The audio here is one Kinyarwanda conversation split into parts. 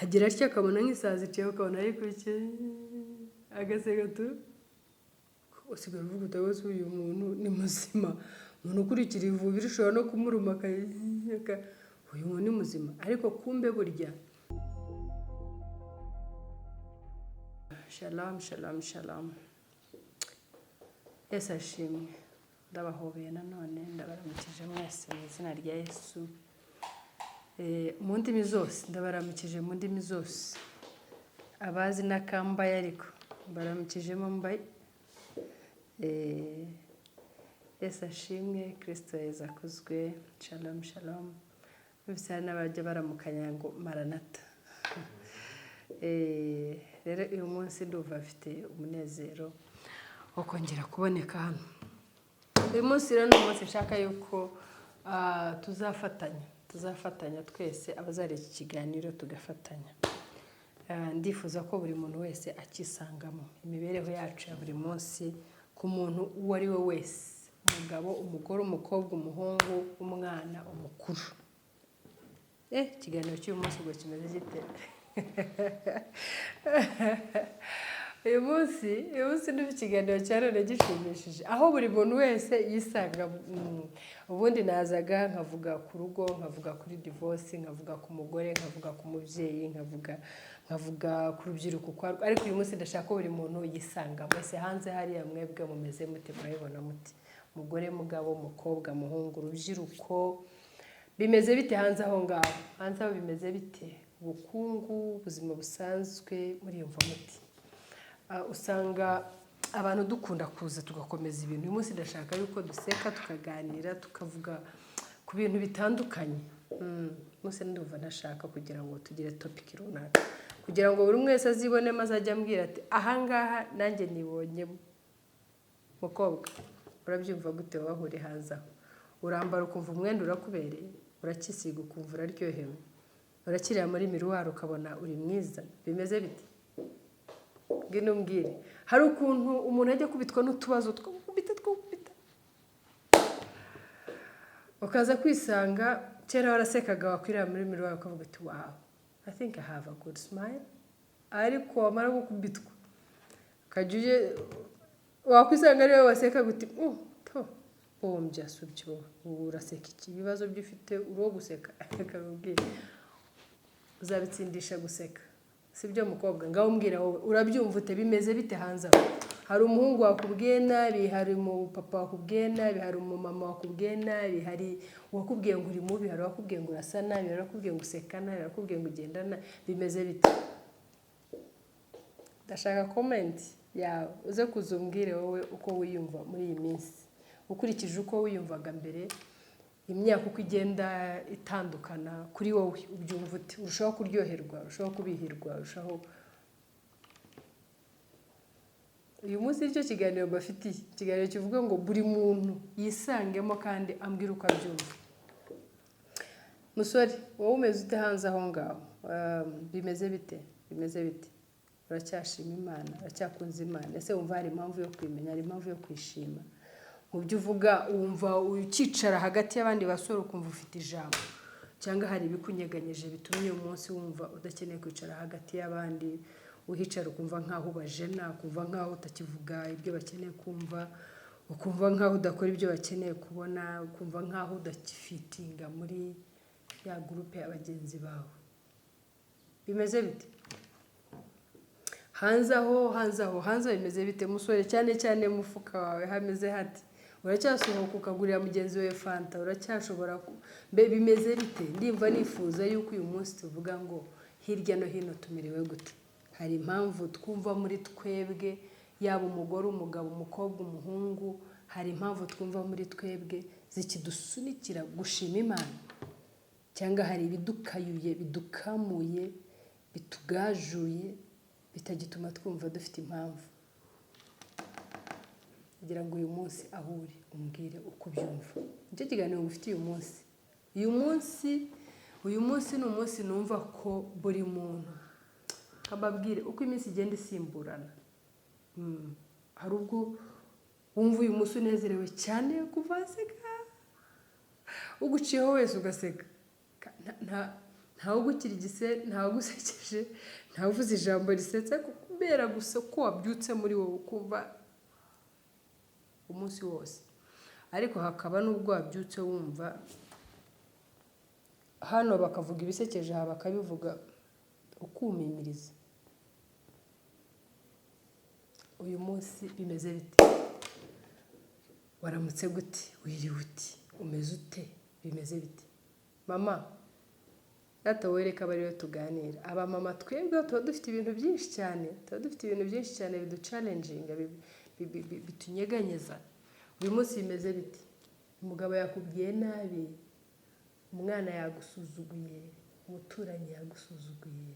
Agira atya akabona nk'isazi iciyeho, ukabona ari kuki agaseka tu, usigaye uvuga utabaze uyu muntu ni muzima? Umuntu ukurikira ivubi rishobora no kumuruma, uyu muntu ni muzima? Ariko kumbe burya. Shalom, shalom, shalom! Yesu ashimwe! Ndabahobeye nanone, ndabaramukije mwese mu izina rya Yesu. Mu ndimi zose ndabaramukije, mu ndimi zose. Abazi n'akambaye, ariko mbaramukijemo mbaye. Yesu ashimwe, Kirisito Yesu akuzwe! Shalom, shalom! Numvise hari n'abajya baramukanya ngo maranata. Rero uyu munsi ndumva afite umunezero wo kongera kuboneka hano. Uyu munsi rero ni umunsi nshaka yuko tuzafatanya twese abazareba iki kiganiro, tugafatanya. Ndifuza ko buri muntu wese akisangamo. Imibereho yacu ya buri munsi, ku muntu uwo ari we wese, umugabo, umugore, umukobwa, umuhungu, umwana, umukuru. Ikiganiro cy'uyu munsi ubwo kimeze gite? Uyu munsi ni ikiganiro cya none gishimishije, aho buri muntu wese yisanga. Ubundi nazaga nkavuga ku rugo, nkavuga kuri divorce, nkavuga ku mugore, nkavuga ku mubyeyi, nkavuga ku rubyiruko ukwarwo, ariko uyu munsi ndashaka ko buri muntu yisanga mwese. Hanze hariya mwebwe mumeze mute? Murabibona muti? Mugore, mugabo, mukobwa, muhungu, rubyiruko, bimeze bite hanze aho ngaho? Hanze aho bimeze bite? Ubukungu, ubuzima busanzwe, muriyumva muti? Usanga abantu dukunda kuza tugakomeza ibintu. Uyu munsi ndashaka yuko duseka, tukaganira, tukavuga ku bintu bitandukanye. Munsi ndumva ntashaka kugira ngo tugire topic runaka, kugira ngo buri umwe wese azibonemo, azajya ambwira ati: "Ahangaha nanjye nibonyemo." Mukobwa, urabyumva gute? Wahuriye hanze aho, urambara ukumva umwenda urakubereye, urakisiga ukumva uraryohewe, urakireba muri miroir ukabona uri mwiza? Bimeze bite? Ngwino umbwire. Hari ukuntu umuntu ajya akubitwa n'utubazo two gukubita, ukaza kwisanga kera warasekaga, wakwireba muri miroir ukavuga uti: "Wow, I think I have a good smile." Ariko wamara gukubitwa, ukajya uje wakwisanga ari wowe wasekaga uti: "To bombya subyo, ubu uraseka iki? Ibibazo byo ufite uri uwo guseka?" Akababwira uzabitsindisha guseka, sibyo? Mukobwa, ngaho umbwira wowe, urabyumva ute? Bimeze bite hanze aho? Hari umuhungu wakubwiye nabi, hari umupapa wakubwiye nabi, hari umumama wakubwiye nabi, hari uwakubwiye ngo uri mubi, hari uwakubwiye ngo urasa nabi, hari uwakubwiye ngo useka nabi, hari uwakubwiye ngo ugenda nabi. Bimeze bite? Ndashaka comment yawe, uze kuza umbwire wowe uko wiyumva muri iyi minsi, ukurikije uko wiyumvaga mbere. Imyaka uko igenda itandukana, kuri wowe ubyumva ute? Urushaho kuryoherwa, urushaho kubihirwa, urushaho? Uyu munsi nicyo kiganiro mbafitiye, ikiganiro kivuga ngo buri muntu yisangemo kandi ambwire uko abyumva. Musore, wowe umeze ute hanze aho ngaho? Bimeze bite? Bimeze bite? Uracyashima Imana? Uracyakunze Imana? Ese wumva hari impamvu yo kwimenya, hari impamvu yo kwishima mu byo uvuga? Wumva ukicara hagati y'abandi basore ukumva ufite ijambo, cyangwa hari ibikunyeganyije bitumye uyu munsi wumva udakeneye kwicara hagati y'abandi? Uhicara ukumva nk'aho ubajena, ukumva nk'aho utakivuga ibyo bakeneye kumva, ukumva nk'aho udakora ibyo bakeneye kubona, ukumva nk'aho udakifitinga muri ya groupe ya bagenzi bawe. Bimeze bite hanze aho? Hanze aho, hanze aho bimeze bite, musore? Cyane cyane mu mufuka wawe hameze hate? Uracyasohoka ukagurira mugenzi wawe fanta? Uracyashobora mbe bimeze bite? Ndimva nifuza yuko uyu munsi tuvuga ngo hirya no hino tumerewe gute? Hari impamvu twumva muri twebwe, yaba umugore, umugabo, umukobwa, umuhungu, hari impamvu twumva muri twebwe zikidusunikira gushima Imana, cyangwa hari ibidukayuye, bidukamuye, bitugajuye, bitagituma twumva dufite impamvu? Kugira ngo uyu munsi aho uri umbwire uko ubyumva, nicyo kiganiro ngufitiye uyu munsi. Uyu munsi ni umunsi numva ko buri muntu ababwire uko iminsi igenda isimburana. Hari ubwo wumva uyu munsi unezerewe cyane, kuva waseka, uguciyeho wese ugaseka. Ntawe ugukirigise, ntawe ugusekeje, ntawe uvuze ijambo risetsa, kubera gusa ko wabyutse muri wowe ukumva umunsi wose. Ariko hakaba n'ubwo wabyutse wumva hano bakavuga ibisekeje, aha bakabivuga ukumimiriza. Uyu munsi bimeze bite? Waramutse gute? Wiriwe ute? Umeze ute? Bimeze bite, mama? Data wowe, reka abe ariwe tuganira. Abamama twebwe tuba dufite ibintu byinshi cyane, tuba dufite ibintu byinshi cyane biduchallenginga, bitunyeganyeza. Uyu munsi bimeze bite? Umugabo yakubwiye nabi, umwana yagusuzuguye, umuturanyi yagusuzuguye,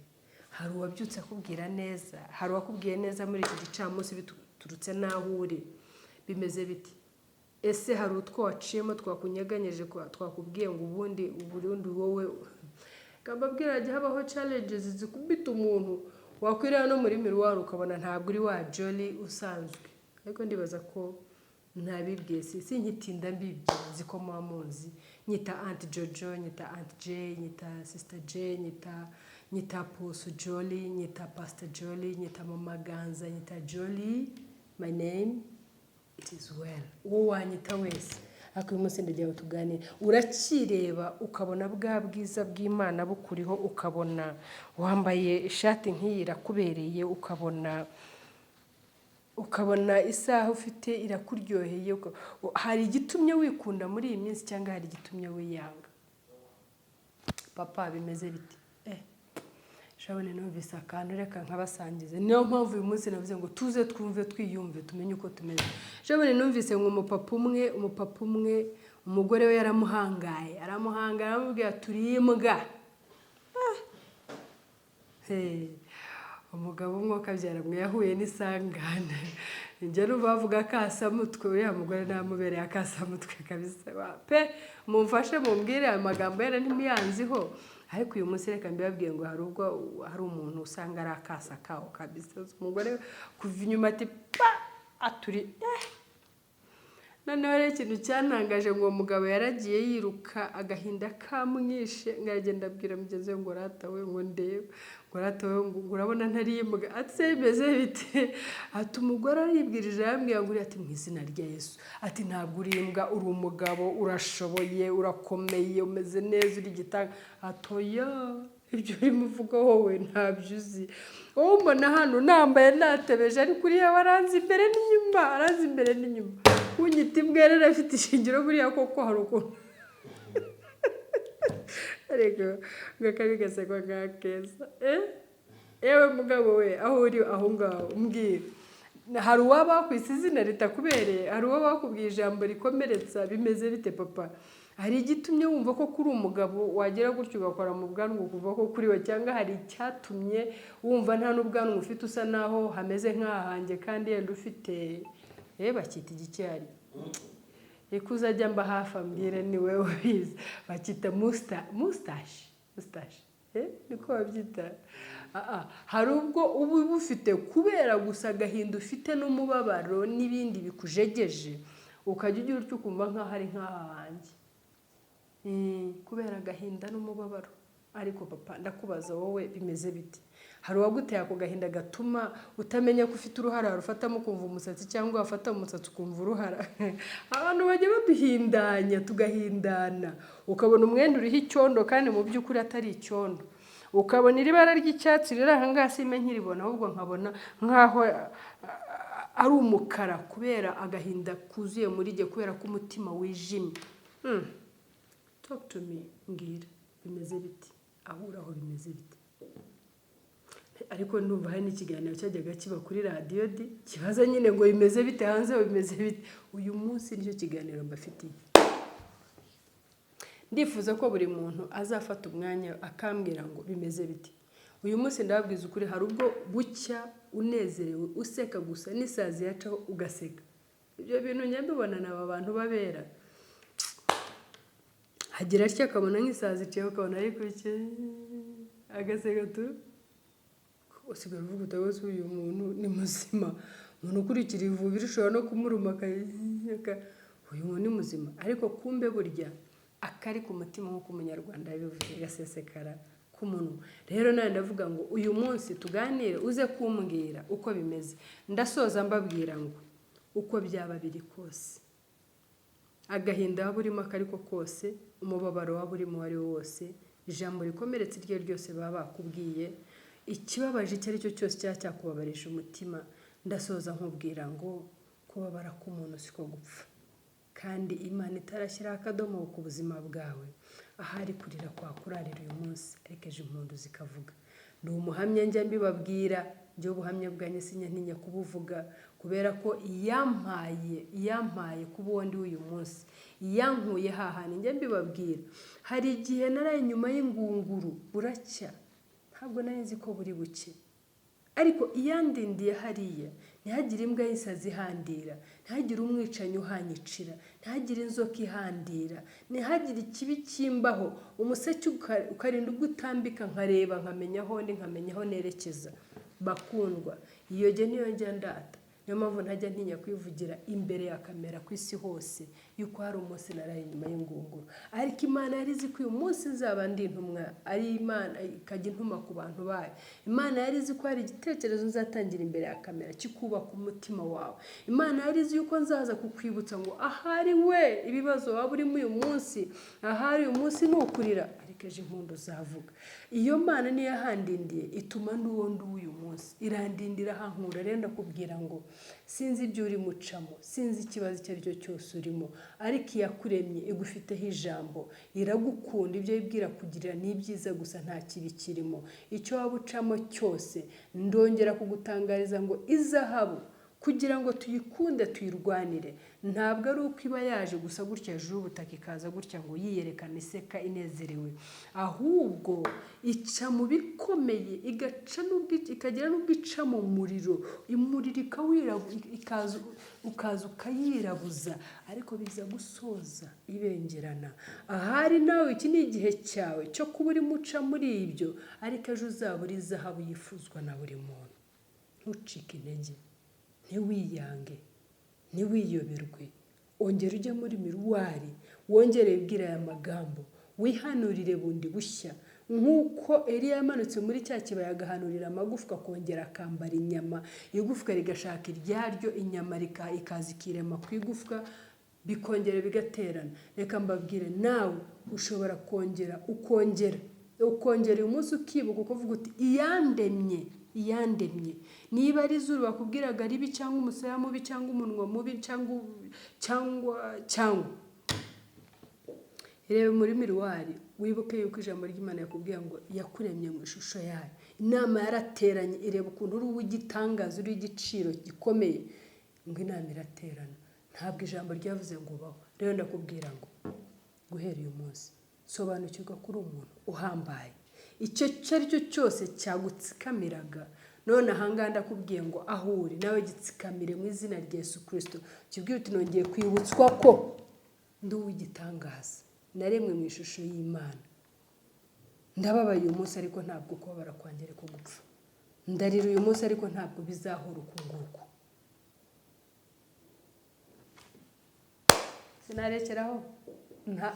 hari uwabyutse akubwira neza, hari uwakubwiye neza muri iki gicamunsi biturutse n'aho uri. Bimeze biti? Ese hari utwo waciyemo twakunyeganyeje, twakubwiye ngo ubundi uburundi wowe? Mbabwira, hajya habaho challenges zikubita umuntu, wakwireba no muri miroir ukabona ntabwo uri wa Jolly usanzwe. Ariko ndibaza ko ntabibwiye, si sinkitinda mbibwira, nzi ko muba muzi. Nyita Aunty Jojo, nyita Aunty J, nyita Sister J, nyita Poso Jolly, nyita Pastor Jolly, nyita Mama Ganza, nyita Jolly, my name, it is well, uwo wanyita wese. Ariko uyu munsi ndagira ngo tuganire. Urakireba ukabona bwa bwiza bw'Imana bukuriho, ukabona wambaye ishati nk'iyi irakubereye, ukabona isaha ufite irakuryoheye. Hari igitumye wikunda muri iyi minsi cyangwa hari igitumye wiyanga? Papa, bimeze bite? Shabone, numvise akantu, reka nkabasangize. Niyo mpamvu uyu munsi navuze ngo tuze twumve, twiyumve, tumenye uko tumeze. Shabone, numvise ngo umupapa umwe, umugore we yaramuhangaye, aramuhangaye, aramubwira: "Turi imbwa." Hey, umugabo umwe ukabyara mwe yahuye n'isangane. Njya numva bavuga akasamutwe, uriya mugore namubereye akasamutwe kabisa pe. Mumfashe mumbwire, aya magambo yera ntimuyanziho. Ariko uyu munsi reka mbibabwiye ngo hari ubwo hari umuntu usanga ari akasa kawo kabisa. Umugore kuva inyuma ati pa aturi. Noneho rero ikintu cyantangaje, ngo uwo mugabo yaragiye yiruka, agahinda kamwishe, ngo aragenda abwira mugenzi we ngo rata we, ngo ndebe, ngo rata we, ngo urabona ntari imbwa? Ati: "Se bimeze bite?" Ati: "Umugore aribwirije, arambwira ngo uriya," ati: "Mu izina rya Yesu," ati: "Ntabwo uri imbwa, uri umugabo, urashoboye, urakomeye, umeze neza, uri igitanga." Ati: "Oya, ibyo urimo uvuga wowe ntabyo uzi. Wowe umbona hano nambaye natebeje, ariko uriya waranze imbere n'inyuma, aranze imbere n'inyuma. Kunyita imbwa rero afite ishingiro buriya koko." Hari ukuntu ariko ngo akabi gasekwa nka keza. Yewe mugabo we, aho uri aho ngaho umbwira, hari uwaba wakwise izina ritakubereye? Hari uwaba wakubwiye ijambo rikomeretsa? Bimeze bite, papa? Hari igitumye wumva ko kuri umugabo wagira gutyo ugakora mu bwanwa ukuva ko kuri we, cyangwa hari icyatumye wumva nta n'ubwanwa ufite, usa naho hameze nk'ahanjye, kandi yenda ufite? Bakita igiki? Reka uzajya mba hafi ambwire, ni wowe ubizi. Bakita moustache, moustache niko babyita. Hari ubwo uba ubufite kubera gusa agahinda ufite n'umubabaro n'ibindi bikujegeje, ukajya ugira utyo ukumva nk'aho ari nk'aha hanjye, kubera agahinda n'umubabaro. Ariko papa, ndakubaza wowe, bimeze biti? Hari uwaguteye ako gahinda gatuma utamenya ko ufite uruhara rufatamo ukumva umusatsi, cyangwa wafata umusatsi ukumva uruhara? Abantu bajya baduhindanya, tugahindana, ukabona umwenda uriho icyondo kandi mu by'ukuri atari icyondo, ukabona iri bara ry'icyatsi riri aha ngaha sime nkiribona, ahubwo nkabona nk'aho ari umukara, kubera agahinda kuzuye muri jye, kubera ko umutima wijimye. Talk to me, mbwira, bimeze biti aho uri aho? Bimeze bite? Ariko ndumva hari n'ikiganiro cyajyaga kiba kuri radiyo di kibaza nyine ngo bimeze bite hanze, bimeze bite? Uyu munsi nicyo kiganiro mbafitiye. Ndifuza ko buri muntu azafata umwanya akambwira ngo bimeze bite uyu munsi. Ndababwiza ukuri, hari ubwo bucya unezerewe, useka gusa, n'isazi yacaho ugaseka. Ibyo bintu njya mbibona ni aba bantu babera, hagira atya akabona nk'isazi iciyeho, ukabona ari kuki agaseka tu, usigaye uvuga uti: "Uyu muntu ni muzima?" Umuntu ukurikira ivubi rishobora no kumuruma, uyu muntu ni muzima? Ariko kumbe burya akari ku mutima, nk'uko Umunyarwanda yabivuze, gasesekara. Ku munwa rero nawe ndavuga ngo uyu munsi tuganire, uze kumbwira uko bimeze. Ndasoza mbabwira ngo uko byaba biri kose, agahinda waba urimo ako ariko kose, umubabaro waba urimo uwo ari wo wose, ijambo rikomeretse iryo ari ryo ryose baba bakubwiye, ikibabaje icyo ari cyo cyose cyaba cyakubabarije umutima, ndasoza nkubwira ngo kubabara k'umuntu siko gupfa. Kandi Imana itarashyiraho akadomo ku buzima bwawe, ahari kurira kwakurarira uyu munsi, ariko ejo impundu zikavuga. Ndi umuhamya, njya mbibabwira njye, ubuhamya bwanjye sinjya ntinya kubuvuga, kubera ko iyampaye kuba uwo ndi uyu munsi, iyankuye hahandi njya mbibabwira. Hari igihe naraye inyuma y'ingunguru buracya, ntabwo nari nzi ko buri buke, ariko iyandindiye hariya, ntihagire imbwa y'isazi ihandira, ntihagire umwicanyi uhanyicira, ntihagire inzoka ihandira, ntihagire ikibi kimbaho, umuseke ukarinda ubwo utambika, nkareba, nkamenya aho ndi, nkamenya aho nerekeza. Bakundwa, iyo jye niyo njya ndata. Niyo mpamvu ntajya ntinya kwivugira imbere ya kamera ku isi hose yuko hari umunsi naraye inyuma y'ingunguru, ariko Imana yari izi ko uyu munsi nzaba ndi intumwa, ari Imana ikajya intuma ku bantu bayo. Imana yari izi ko hari igitekerezo nzatangira imbere ya kamera kikubaka umutima wawe. Imana yari izi yuko nzaza kukwibutsa ngo ahari we ibibazo waba urimo uyu munsi, ahari uyu munsi ni ukurira, ariko ejo impundu zavuga. Iyo Mana niyo yahandindiye, ituma n'uwo ndi uyu munsi, irandindira hankura. Rero ndakubwira ngo sinzi ibyo urimo ucamo, sinzi ikibazo icyo ari cyo cyose urimo, ariko iyakuremye igufiteho ijambo, iragukunda. Ibyo yibwira kugirira ni ibyiza gusa, nta kibi kirimo. Icyo waba ucamo cyose, ndongera kugutangariza ngo izahabu kugira ngo tuyikunde, tuyirwanire, ntabwo ari uko iba yaje gusa gutya hejuru y'ubutaka, ikaza gutya ngo yiyerekane iseka inezerewe, ahubwo ica mu bikomeye, igaca n'ubwo ikagera n'ubwo ica mu muriro, umuriro ikaza ukaza ukayirabuza, ariko biza gusoza ibengerana. Ahari nawe iki ni igihe cyawe cyo kuba urimo uca muri ibyo, ariko ejo uzaba uri izahabu yifuzwa na buri muntu. Ntucike intege, ntiwiyange, ntiwiyoberwe. Ongera ujye muri miroir, wongere wibwire aya magambo, wihanurire bundi bushya, nk'uko Eliya yamanutse muri cya kibaya agahanurira amagufwa akongera akambara inyama, igufwa rigashaka iryaryo, inyama ikaza ikirema ku igufwa, bikongera bigaterana. Reka mbabwire, nawe ushobora kongera ukongera ukongera uyu munsi, ukibuka ukavuga uti: "Iyandemye, iyandemye." Niba ari izuru bakubwiraga ribi, cyangwa umusaya mubi, cyangwa umunwa mubi, cyangwa reba muri miroir, wibuke yuko ijambo ry'Imana yakubwiye ngo yakuremye mu ishusho yayo. Inama yarateranye, ireba ukuntu uri uw'igitangaza, uri igiciro gikomeye, ngo inama iraterana, ntabwo ijambo ryavuze ngo ubaho. Rero ndakubwira ngo guhera uyu munsi sobanukirwa ko uri umuntu uhambaye. Icyo icyo ari cyo cyose cyagutsikamiraga, none ahangaha ndakubwiye ngo aho uri nawe gitsikamire mu izina rya Yesu Kirisito. Kibwire uti: "Nongeye kwibutswa ko ndi uw'igitangaza, naremwe mu ishusho y'Imana. Ndababaye uyu munsi, ariko ntabwo kubabara kwanjye ariko gupfa. Ndarira uyu munsi, ariko ntabwo bizahora uku nguku." Sinarekeraho.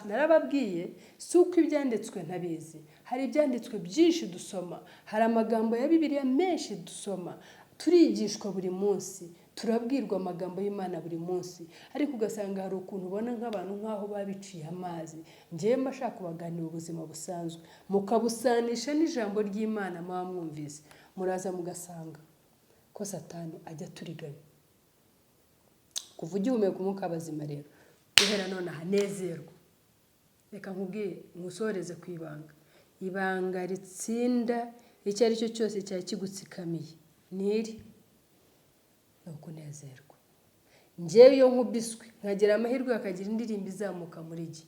Narababwiye, si uko ibyanditswe ntabizi. Hari ibyanditswe byinshi dusoma, hari amagambo ya Bibiliya menshi dusoma, turigishwa buri munsi, turabwirwa amagambo y'Imana buri munsi, ariko ugasanga hari ukuntu ubona nk'abantu nk'aho babiciye amazi. Ngewe mba nshaka kubaganira ubuzima busanzwe, mukabusanisha n'ijambo ry'Imana muba mwumvise, muraza mugasanga ko Satani ajya aturiganya. Kuva ugihumeka umwuka w'abazima rero, guhera nonaha nezerwa. Reka nkubwire, nkusoreze ku ibanga. Ibanga ritsinda icyo ari cyo cyose cyari kigutsikamiye ni iri: ni ukunezerwa. Ngewe iyo nkubiswe, nkagira amahirwe hakagira indirimbo izamuka muri jye,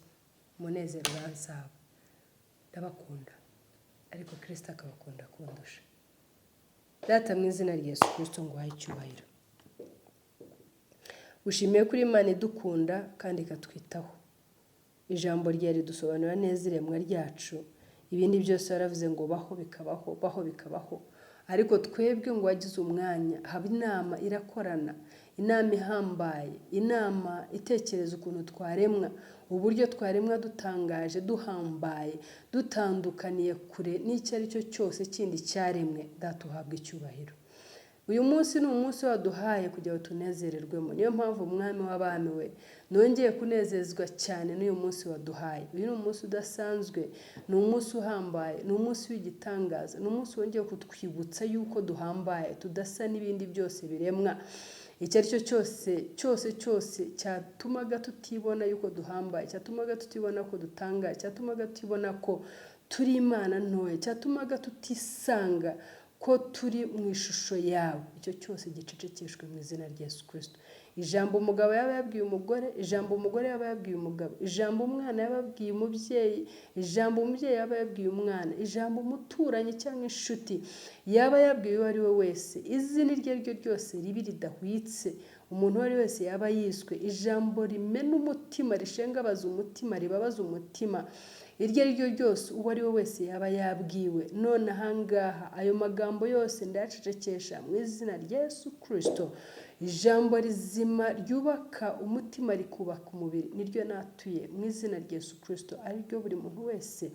umunezero uransaba. Ndabakunda, ariko Kirisito akabakunda kundusha. Data, mu izina rya Yesu Kirisito, nguhaye icyubahiro. Ushimiye kuri Imana idukunda kandi ikatwitaho. Ijambo ryawe ridusobanurira neza iremwa ryacu. Ibindi byose waravuze ngo baho bikabaho, baho bikabaho. Ariko twebwe ngo wagize umwanya, haba inama irakorana, inama ihambaye, inama itekereza ukuntu twaremwa, uburyo twaremwa dutangaje, duhambaye, dutandukaniye kure n'icyo ari cyo cyose kindi cyaremwe. Data, uhabwa icyubahiro. Uyu munsi ni umunsi waduhaye kugira ngo tunezererwemo. Niyo mpamvu, Umwami w'abami we, nongeye kunezezwa cyane n'uyu munsi waduhaye. Uyu ni umunsi udasanzwe, ni umunsi uhambaye, ni umunsi w'igitangaza, ni umunsi wongeye kutwibutsa yuko duhambaye, tudasa n'ibindi byose biremwa. Icyo ari cyo cyose cyose cyose cyatumaga tutibona yuko duhambaye, cyatumaga tutibona ko dutangaye, cyatumaga tutibona ko turi imana ntoya, cyatumaga tutisanga ko turi mu ishusho yawe, icyo cyose gicecekeshwe mu izina rya Yesu Kirisito. Ijambo umugabo yaba yabwiye umugore, ijambo umugore yaba yabwiye umugabo, ijambo umwana yaba yabwiye umubyeyi, ijambo umubyeyi yaba yabwiye umwana, ijambo umuturanyi cyangwa inshuti yaba yabwiye uwo ari we wese, izina iryo ari ryo ryose ribi ridahwitse umuntu uwo ari we wese yaba yiswe, ijambo rimena umutima, rishengabaza umutima, ribabaza umutima, iryo ari ryo ryose uwo ari we wese yaba yabwiwe, none ahangaha ayo magambo yose ndayacecekesha mu izina rya Yesu Kirisito. Ijambo rizima ryubaka umutima, rikubaka umubiri, niryo natuye mu izina rya Yesu Kirisito, ariryo buri muntu wese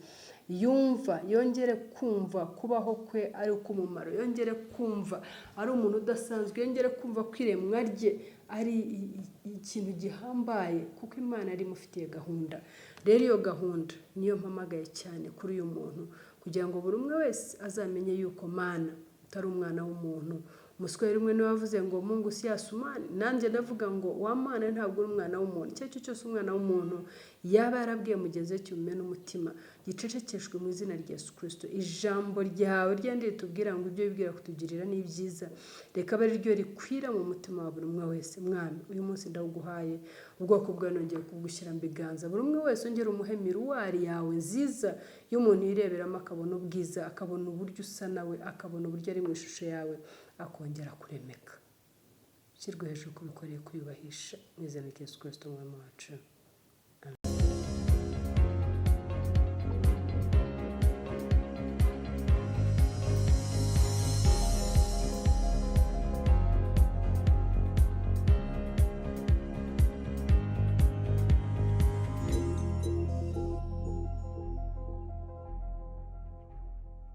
yumva, yongere kumva kubaho kwe ari ukw'umumaro, yongere kumva ari umuntu udasanzwe, yongere kumva ko iremwa rye ari ikintu gihambaye, kuko Imana yari imufitiye gahunda. Rero iyo gahunda niyo mpamagaye cyane kuri uyu muntu, kugira ngo buri umwe wese azamenye yuko Mana utari umwana w'umuntu. Umuswahili umwe niwe wavuze ngo "Mungu si Asumani". Nanjye ndavuga ngo wa Mana, ntabwo uri umwana w'umuntu. Icyo ari cyo cyose umwana w'umuntu yaba yarabwiye mugenzi we kimumena umutima, gicecekeshwe mu izina rya Yesu Kirisito. Ijambo ryawe ryandi ritubwira ngo ibyo wibwira kutugirira ni byiza, reka abe ari ryo rikwira mu mutima wa buri umwe wese. Mwami, uyu munsi ndawuguhaye, ubwoko bwawe nongeye kubugushyira mu biganza. Buri umwe wese ongera umuhe miroir yawe nziza y'umuntu yireberamo, akabona ubwiza, akabona uburyo usa nawe, akabona uburyo ari mu ishusho yawe, akongera kuremeka. Ushyirwe hejuru kubikoreye kwiyubahisha mu izina rya Yesu Kirisito Umwami wacu.